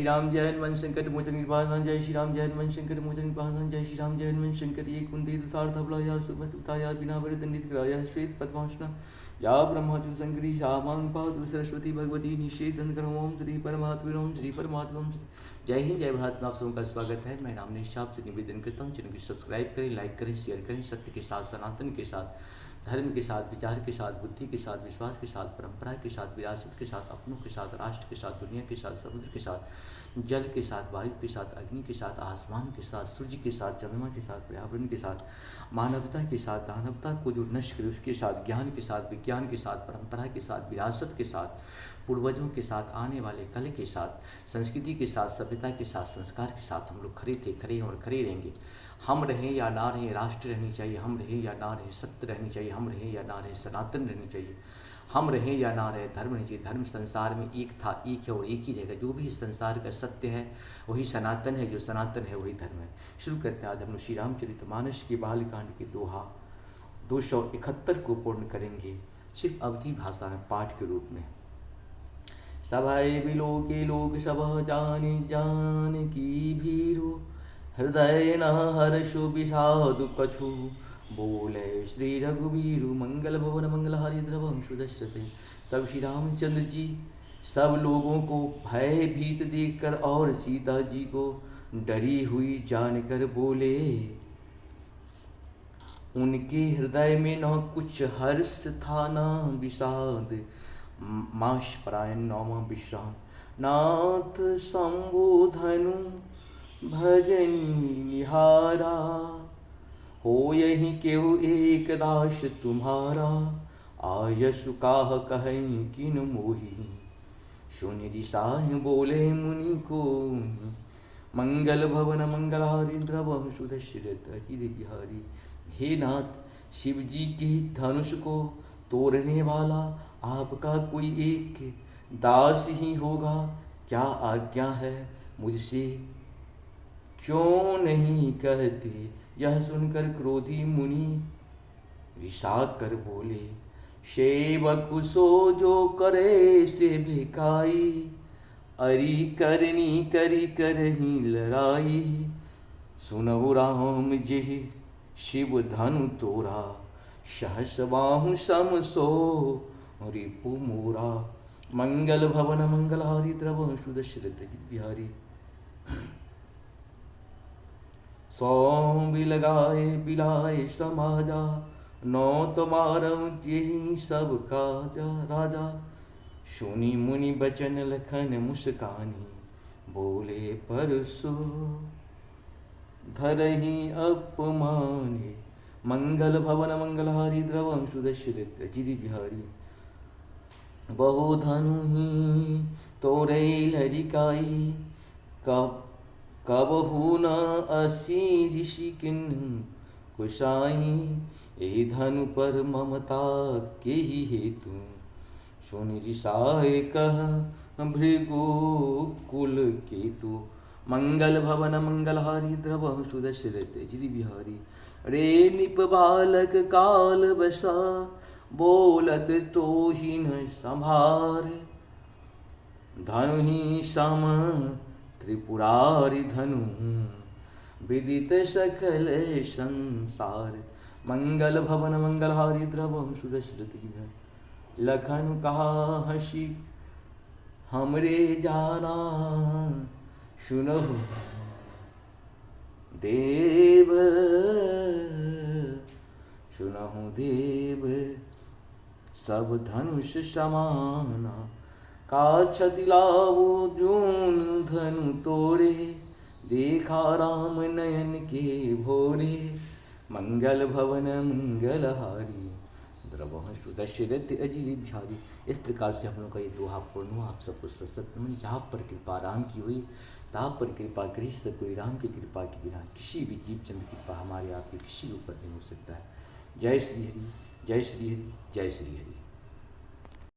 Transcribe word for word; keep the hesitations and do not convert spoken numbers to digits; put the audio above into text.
श्री राम जय हनुमंत संकट मोचन कृपाधाम, जय श्री राम जय हनुमंत संकट मोचन कृपाधाम, जय श्री राम जय हनुमंत संकट। ये कुंती तुषार धवला या सुमस्त उताया बिना बर दंडित कराया श्वेत पद्मासना या ब्रह्मा जो संकरी श्यामांग पाद सरस्वती भगवती निषेध दंड करम। ओम श्री परमात्मा ओम श्री परमात्मा ओम श्री। जय हिंद, जय भारत में आप सबों का स्वागत है। मैं रामनीश, आपसे निवेदन करता हूँ, चैनल को सब्सक्राइब करें, लाइक करें, शेयर करें, सत्य के साथ, सनातन के साथ, धर्म के साथ, विचार के साथ, बुद्धि के साथ, विश्वास के साथ, परंपरा के साथ, विरासत के साथ, अपनों के साथ, राष्ट्र के साथ, दुनिया के साथ, समुद्र के साथ, जल के साथ, वायु के साथ, अग्नि के साथ, आसमान के साथ, सूर्य के साथ, चंद्रमा के साथ, पर्यावरण के साथ, मानवता के साथ, दानवता को जो नष्ट करे उसके साथ, ज्ञान के साथ, विज्ञान के साथ, परंपरा के साथ, विरासत के साथ, पूर्वजों के साथ, आने वाले कल के साथ, संस्कृति के साथ, सभ्यता के साथ, संस्कार के साथ हम लोग खड़े थे, खड़े हैं और खड़े रहेंगे। हम रहें या ना रहें, राष्ट्र रहनी चाहिए, हम रहें या ना रहें, सत्य रहनी चाहिए, हम रहें या ना रहें, सनातन रहनी चाहिए, हम रहें या ना रहें, धर्म रहनी चाहिए। धर्म संसार में एक था, एक है और एक ही रहेगा। जो भी इस संसार का सत्य है, वही सनातन है, जो सनातन है, वही धर्म है। शुरू करते हैं आज हम लोग श्री रामचरित मानस के बालकांड के दोहा दो सौ इकहत्तर को पूर्ण करेंगे, सिर्फ अवधी भाषा में पाठ के रूप में। सभय बिलोके लोक सब जानि जानकी भीरु, हृदय न हर्षु विषादु कछु, बोले श्री रघुबीरु मंगल भवन मंगल हारी द्रवहु सुदर्शते। तब श्री रामचंद्र जी सब लोगों को भयभीत देखकर और सीता जी को डरी हुई जानकर बोले, उनके हृदय में न कुछ हर्ष था, न विषाद। म-, माश परायण नौमा विश्राम। नाथ शंभु धनु भजनी निहारा, होयहि केहू एक दास तुम्हारा, आयसु काह कहइ किन मोही। सुनि रिसाहि बोले मुनि को, मंगल भवन मंगल हारी द्रवहु सुदर्शन रथ अजिर बिहारी। हे नाथ, शिव जी के धनुष को तोड़ने वाला आपका कोई एक दास ही होगा, क्या आज्ञा है मुझसे, क्यों नहीं कहते? यह सुनकर क्रोधी मुनि रिसा कर बोले, सेवक सो जो करे से भिखाई, अरि करनी करि करही लड़ाई। सुनहु राम जेहि शिव धनु तोरा, सहस बाहु सम सो रिपु मोरा। मंगल भवन मंगल हारी द्रवहु सुदर्शन रथ अजिर बिहारी। सौंबि लगाए बिलाए समाजा, नौत मारउ जेहि सब काजा। राजा सुनि मुनि बचन लखन मुस्कानी, बोले परसु धरहि अपमानी। मंगल भवन मंगल हारी द्रवहु सुदर्शन रथ अजिर बिहारी। बहु धनु ही तोड़े लरिकाई, कब-, कबहु न असी ऋषि किन्हु कुसाई। एहि धनु पर ममता केहि हेतु, सुनि रिसाए कह भृगु कुल केतु। मंगल भवन मंगल हारी द्रवहु सुदर्शन रथ अजिर बिहारी। रे नृप बालक काल बसा, बोलत तोहि न संभार। धनु ही सम त्रिपुरारि धनु, विदित सकल संसार। मंगल भवन मंगल हारी द्रवहु सुदर्शन रथ अजिर बिहारी। लखन कहा हँसि हमरे जाना, सुनहु देव, सुनहु देव, सब धनुष समाना। का क्षति लावो जून धनु तोड़े, देखा राम नयन के भोरे। मंगल भवन मंगल हारी, द्रवहु सुदर्शन रथ अजिर बिहारी। इस प्रकार से हम लोग का ये दोहा पूर्ण हुआ। आप सबको सशक्त नमन। जहाँ पर कृपा राम की हुई, तहाँ पर कृपा गृह सब कोई। राम की कृपा के बिना किसी भी जीव जंतु की कृपा हमारे आपके किसी के ऊपर नहीं हो सकता है। जय श्री हरि, जय श्री हरि, जय श्री हरि।